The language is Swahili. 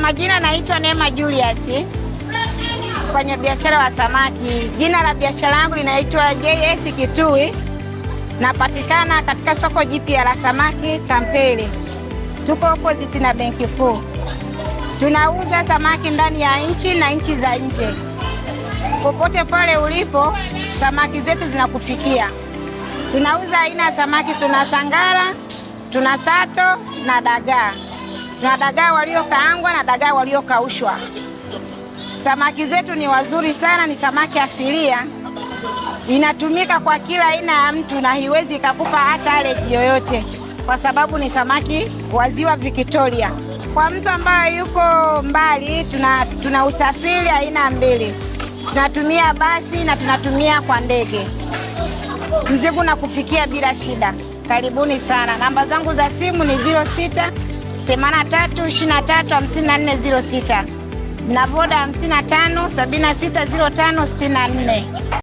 Majina naitwa Neema Julius, mfanya biashara wa samaki. Jina la biashara yangu linaitwa JS Kitui, napatikana katika soko jipya la samaki Tampele, tuko opposite na benki kuu. Tunauza samaki ndani ya nchi na nchi za nje. Popote pale ulipo, samaki zetu zinakufikia. Tunauza aina ya samaki, tuna sangara, tuna sato na dagaa. Tuna dagaa waliokaangwa na dagaa waliokaushwa. Samaki zetu ni wazuri sana, ni samaki asilia, inatumika kwa kila aina ya mtu na haiwezi ikakupa hata allergy yoyote, kwa sababu ni samaki wa ziwa Victoria. Kwa mtu ambaye yuko mbali, tuna usafiri aina mbili, tunatumia basi na tunatumia kwa ndege. Mzigo na kufikia bila shida. Karibuni sana. Namba zangu za simu ni 06 83 23 54 06 na Voda 55 76 05 64.